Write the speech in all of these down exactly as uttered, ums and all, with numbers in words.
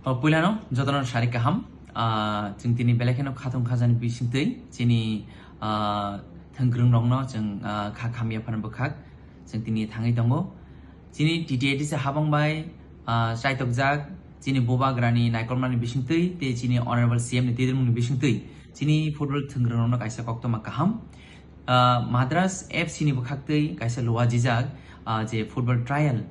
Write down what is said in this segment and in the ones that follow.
O puilano jotono sari kaham. Ah, chwng tini belai kheno khatung khajani bisingtwi chini, ah, thwngkwrwngrokno chwng, ah, kha khamya phano bwkhak chwng tini thangwi tongo. Chini T T A D C habang bai, ah, chaitokjak chini bubagrani naikolmani bisingtwi tei chini Honorable C M ni twidirmungni bisingtwi chini football thwngkwrwngrokno kaisa koktwma kaham. Ah, Madras F C ni bwkhaktwi kaisa luajijak, ah, je football trial,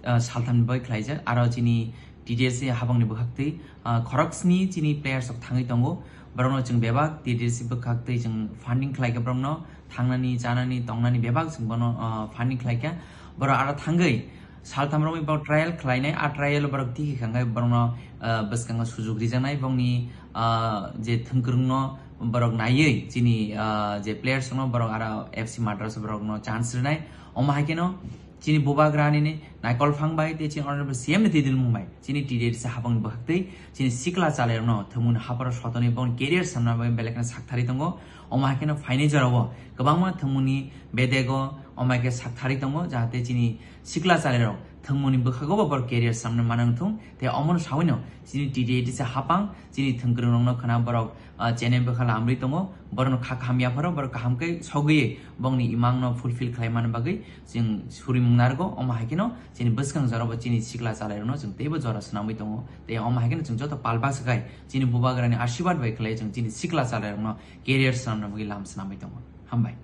ah, salthamni bai khlaijak, aro chini T T A D C habangni bwkhaktwi, ah, khoroksni chini players rok thangwi tongo. Borokno chwng bebak T T A D C bwkhaktwi chwng funding khlaikha, borokno thangnani, chanani, tongnani bebak chwng bono, ah, funding khlaikha. Borok aro thangwi saltham romwi borok trial khlainai, a trial borok tiki khangai borokno, ah, bwskango sujuk rijaknai, bongni, ah, je thwngkwrwngno borok naiwi chini, ah, je players no borok aro F C Madras borokno chance rwnai. Omo hai kheno chini bubagrani ni naikol phang bai tei chini Honorable C M ni twidirmung bai chini T T A D C habangni bwkhaktwi chini sikla chalairokno thwngmungni hapharo sotonwi bongni career samna bai belai kheno sakthari tongo. Omo hai kheno phainai jorao kwbangma thwngmungni bedego omo hai khe sakthari tongo, jahate chini sikla chalairok thwngmungni bwkhago bo borok career samna manang thung. Tei omono sawino chini T T A D C habang chini thwngkwrwngrokno khna borok, ah, chene bwkha lamri tongo, borokno kha khamya pharo borok kaham khe sogwi bongni imangno fulfill khlai mani bagwi chwng surimung narwgo. Omo hai kheno chini bwskang jorabo chini sikla chalairokno chwng teibo jora swnamwi tongo. Tei omo hai kheno chwng joto pal baksa khai chini bubagrani asirwad bai khlai chwng chini sikla chalairokno career swnamna bagwi lam swnamwi tongo. Hambai.